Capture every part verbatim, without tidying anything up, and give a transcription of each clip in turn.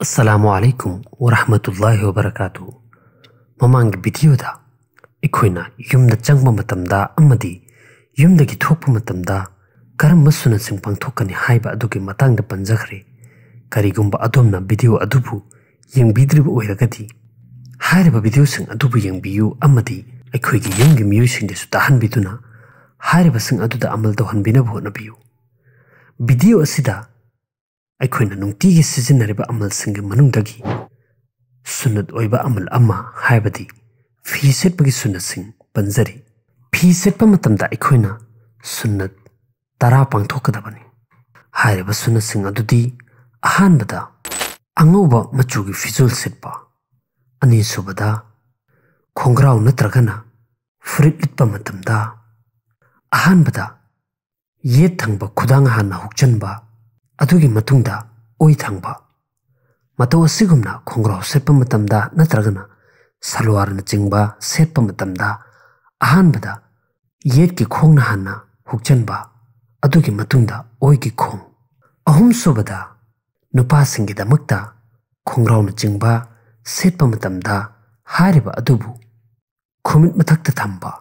ꯑꯁꯂꯥꯃꯨ ꯑꯂꯥꯏꯀꯨꯝ ꯋꯔꯍꯃꯇꯨꯜꯂꯥꯍꯤ ꯋꯕꯔꯀꯥꯇꯨ꯫ ꯃꯃꯥꯡꯒꯤ ꯚꯤꯗꯤꯑꯣꯗ ꯑꯩꯈꯣꯏꯅ ꯌꯨꯝꯗ ꯆꯪꯕ ꯃꯇꯝꯗ ꯑꯃꯗꯤ ꯌꯨꯝꯗꯒꯤ ꯊꯣꯛꯄ ꯃꯇꯝꯗ ꯀꯔꯝꯕ ꯁꯨꯅꯠꯁꯤꯡ ꯄꯥꯡꯊꯣꯛꯀꯅꯤ ꯍꯥꯏꯕ ꯑꯗꯨꯒꯤ ꯃꯇꯥꯡꯗ ꯄꯟꯖꯈ꯭ꯔꯦ꯫ ꯀꯔꯤꯒꯨꯝꯕ ꯑꯗꯣꯝꯅ ꯚꯤꯗꯤꯑꯣ ꯑꯗꯨꯕꯨ ꯌꯦꯡꯕꯤꯗ꯭ꯔꯤꯕ ꯑꯣꯏꯔꯒꯗꯤ, ꯍꯥꯏꯔꯤꯕ ꯚꯤꯗꯤꯑꯣꯁꯤꯡ ꯑꯗꯨꯕꯨ ꯌꯦꯡꯕꯤꯌꯨ ꯑꯃꯗꯤ ꯑꯩꯈꯣꯏꯒꯤ ꯌꯨꯝꯒꯤ ꯃꯤꯑꯣꯏꯁꯤꯡꯗꯁꯨ ꯇꯥꯍꯟꯕꯤꯗꯨꯅ ꯍꯥꯏꯔꯤꯕꯁꯤꯡ ꯑꯗꯨꯗ ꯑꯃꯜ ꯇꯧꯍꯟꯕꯤꯅꯕ ꯍꯣꯠꯅꯕꯤꯌꯨ꯫ ꯚꯤꯗꯤꯑꯣ ꯑꯁꯤꯗ ꯑꯩꯈꯣꯏꯅ ꯅꯨꯡꯇꯤꯒꯤ ꯁꯤꯖꯤꯟꯅꯔꯤꯕ ꯑꯃꯜꯁꯤꯡꯒꯤ ꯃꯅꯨꯡꯗꯒꯤ ꯁꯨꯟꯅꯠ ꯑꯣꯏꯕ ꯑꯃꯜ ꯑꯃ, ꯍꯥꯏꯕꯗꯤ ꯐꯤ ꯁꯦꯠꯄꯒꯤ ꯁꯨꯟꯅꯠꯁꯤꯡ ꯄꯟꯖꯔꯤ꯫ ꯐꯤ ꯁꯦꯠꯄ ꯃꯇꯝꯗ ꯑꯩꯈꯣꯏꯅ ꯁꯨꯟꯅꯠ ꯇꯔꯥ ꯄꯥꯡꯊꯣꯛꯀꯗꯕꯅꯤ꯫ ꯍꯥꯏꯔꯤꯕ ꯁꯨꯟꯅꯠꯁꯤꯡ ꯑꯗꯨꯗꯤ: ꯑꯍꯥꯟꯕꯗ, ꯑꯉꯧꯕ ꯃꯆꯨꯒꯤ ꯐꯤꯖꯣꯜ ꯁꯦꯠꯄ꯫ ꯑꯅꯤꯁꯨꯕꯗ, ꯈꯣꯡꯒ꯭ꯔꯥꯎ ꯅꯠꯇ꯭ꯔꯒꯅ ꯐꯨꯔꯤꯠ ꯂꯤꯠꯄ ꯃꯇꯝꯗ ꯑꯍꯥꯟꯕꯗ ꯌꯦꯠ ꯊꯪꯕ ꯈꯨꯗꯥꯡ ꯍꯥꯟꯅ ꯍꯨꯛꯆꯟꯕ, ꯑꯗꯨꯒꯤ ꯃꯇꯨꯡꯗ ꯑꯣꯏ ꯊꯪꯕ꯫ ꯃꯇꯧ ꯑꯁꯤꯒꯨꯝꯅ ꯈꯣꯡꯒ꯭ꯔꯥꯎ ꯁꯦꯠꯄ ꯃꯇꯝꯗ ꯅꯠꯇ꯭ꯔꯒꯅ ꯁꯜꯋꯥꯔꯅꯆꯤꯡꯕ ꯁꯦꯠꯄ ꯃꯇꯝꯗ ꯑꯍꯥꯟꯕꯗ ꯌꯦꯠꯀꯤ ꯈꯣꯡꯅ ꯍꯥꯟꯅ ꯍꯨꯛꯆꯟꯕ, ꯑꯗꯨꯒꯤ ꯃꯇꯨꯡꯗ ꯑꯣꯏꯒꯤ ꯈꯣꯡ꯫ ꯑꯍꯨꯝꯁꯨꯕꯗ, ꯅꯨꯄꯥꯁꯤꯡꯒꯤꯗꯃꯛꯇ ꯈꯣꯡꯒ꯭ꯔꯥꯎꯅꯆꯤꯡꯕ ꯁꯦꯠꯄ ꯃꯇꯝꯗ ꯍꯥꯏꯔꯤꯕ ꯑꯗꯨꯕꯨ ꯈꯨꯃꯤꯠ ꯃꯊꯛꯇ ꯊꯝꯕ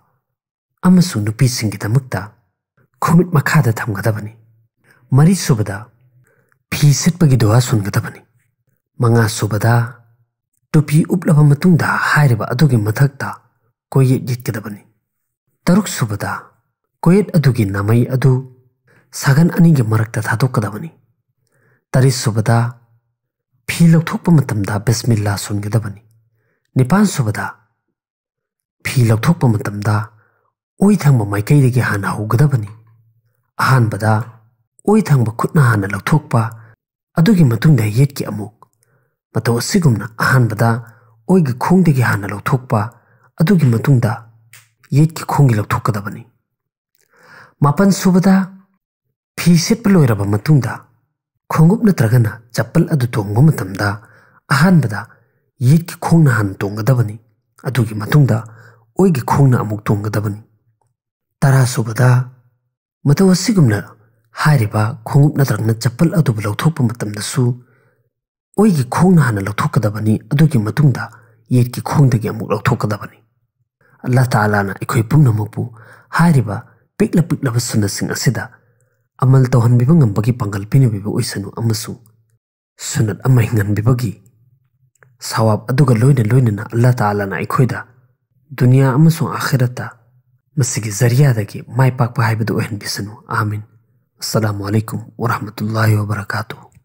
ꯑꯃꯁꯨꯡ ꯅꯨꯄꯤꯁꯤꯡꯒꯤꯗꯃꯛꯇ ꯈꯨꯃꯤꯠ ꯃꯈꯥꯗ ꯊꯝꯒꯗꯕꯅꯤ꯫ ꯃꯔꯤꯁꯨꯕꯗ, ꯐꯤ ꯁꯦꯠꯄꯒꯤ ꯗꯨꯋꯥ ꯁꯣꯟꯒꯗꯕꯅꯤ꯫ ꯃꯉꯥꯁꯨꯕꯗ, ꯇꯨꯄꯤ ꯎꯞꯂꯕ ꯃꯇꯨꯡꯗ ꯍꯥꯏꯔꯤꯕ ꯑꯗꯨꯒꯤ ꯃꯊꯛꯇ ꯀꯣꯌꯦꯠ ꯌꯦꯠꯀꯗꯕꯅꯤ꯫ ꯇꯔꯨꯛꯁꯨꯕꯗ, ꯀꯣꯌꯦꯠ ꯑꯗꯨꯒꯤ ꯅꯥꯃꯩ ꯑꯗꯨ ꯁꯥꯒꯟ ꯑꯅꯤꯒꯤ ꯃꯔꯛꯇ ꯊꯥꯗꯣꯛꯀꯗꯕꯅꯤ꯫ ꯇꯔꯦꯠꯁꯨꯕꯗ, ꯐꯤ ꯂꯧꯊꯣꯛꯄ ꯃꯇꯝꯗ ꯕꯤꯁꯃꯤꯜꯂꯥ ꯁꯣꯟꯒꯗꯕꯅꯤ꯫ ꯅꯤꯄꯥꯟꯁꯨꯕꯗ, ꯐꯤ ꯂꯧꯊꯣꯛꯄ ꯃꯇꯝꯗ ꯑꯣꯏ ꯊꯪꯕ ꯃꯥꯏꯀꯩꯗꯒꯤ ꯍꯥꯟꯅ ꯍꯧꯒꯗꯕꯅꯤ꯫ ꯑꯍꯥꯟꯕꯗ ꯑꯣꯏ ꯊꯪꯕ ꯈꯨꯠꯅ ꯍꯥꯟꯅ ꯂꯧꯊꯣꯛꯄ, ꯑꯗꯨꯒꯤ ꯃꯇꯨꯡꯗ ꯌꯦꯠꯀꯤ ꯑꯃꯨꯛ꯫ ꯃꯇꯧ ꯑꯁꯤꯒꯨꯝꯅ ꯑꯍꯥꯟꯕꯗ ꯑꯣꯏꯒꯤ ꯈꯣꯡꯗꯒꯤ ꯍꯥꯟꯅ ꯂꯧꯊꯣꯛꯄ, ꯑꯗꯨꯒꯤ ꯃꯇꯨꯡꯗ ꯌꯦꯠꯀꯤ ꯈꯣꯡꯒꯤ ꯂꯧꯊꯣꯛꯀꯗꯕꯅꯤ꯫ ꯃꯥꯄꯟꯁꯨꯕꯗ, ꯐꯤ ꯁꯦꯠꯄ ꯂꯣꯏꯔꯕ ꯃꯇꯨꯡꯗ ꯈꯣꯡꯎꯞ ꯅꯠꯇ꯭ꯔꯒꯅ ꯆꯞꯄꯜ ꯑꯗꯨ ꯇꯣꯡꯕ ꯃꯇꯝꯗ ꯑꯍꯥꯟꯕꯗ ꯌꯦꯠꯀꯤ ꯈꯣꯡꯅ ꯍꯥꯟꯅ ꯇꯣꯡꯒꯗꯕꯅꯤ, ꯑꯗꯨꯒꯤ ꯃꯇꯨꯡꯗ ꯑꯣꯏꯒꯤ ꯈꯣꯡꯅ ꯑꯃꯨꯛ ꯇꯣꯡꯒꯗꯕꯅꯤ꯫ ꯇꯔꯥꯁꯨꯕꯗ, ꯃꯇꯧ ꯑꯁꯤꯒꯨꯝꯅ ꯍꯥꯏꯔꯤꯕ ꯈꯣꯡꯎꯞ ꯅꯠꯇ꯭ꯔꯒꯅ ꯆꯞꯄꯜ ꯑꯗꯨꯕꯨ ꯂꯧꯊꯣꯛꯄ ꯃꯇꯝꯗꯁꯨ ꯑꯣꯏꯒꯤ ꯈꯣꯡꯅ ꯍꯥꯟꯅ ꯂꯧꯊꯣꯛꯀꯗꯕꯅꯤ, ꯑꯗꯨꯒꯤ ꯃꯇꯨꯡꯗ ꯌꯦꯠꯀꯤ ꯈꯣꯡꯗꯒꯤ ꯑꯃꯨꯛ ꯂꯧꯊꯣꯛꯀꯗꯕꯅꯤ꯫ ꯑꯜꯂꯥꯍ ꯇꯥꯂꯥꯅ ꯑꯩꯈꯣꯏ ꯄꯨꯝꯅꯃꯛꯄꯨ ꯍꯥꯏꯔꯤꯕ ꯄꯤꯛꯂ ꯄꯤꯛꯂꯕ ꯁꯨꯟꯅꯠꯁꯤꯡ ꯑꯁꯤꯗ ꯑꯃꯜ ꯇꯧꯍꯟꯕꯤꯕ ꯉꯝꯕꯒꯤ ꯄꯥꯡꯒꯜ ꯄꯤꯅꯕꯤꯕ ꯑꯣꯏꯁꯅꯨ, ꯑꯃꯁꯨꯡ ꯁꯨꯟꯅꯠ ꯑꯃ ꯍꯤꯡꯍꯟꯕꯤꯕꯒꯤ ꯁꯋꯥꯕ ꯑꯗꯨꯒ ꯂꯣꯏꯅ ꯂꯣꯏꯅꯅ ꯑꯜꯂꯥꯍ ꯇꯥꯂꯥꯅ ꯑꯩꯈꯣꯏꯗ ꯗꯨꯅꯤꯌꯥ ꯑꯃꯁꯨꯡ ꯑꯥꯈꯤꯔꯠꯇ ꯃꯁꯤꯒꯤ ꯖꯔꯤꯌꯥꯗꯒꯤ ꯃꯥꯏ ꯄꯥꯛꯄ ꯍꯥꯏꯕꯗꯨ ꯑꯣꯏꯍꯟꯕꯤꯁꯅꯨ꯫ ꯑꯥꯃꯤꯟ꯫ ꯑꯁꯁꯂꯥꯃꯨ ꯑꯂꯩꯀꯨꯝ ꯋꯔꯍꯃꯇꯨꯜꯂꯥꯍꯤ ꯋꯕꯔꯀꯥꯇꯨꯍꯨ꯫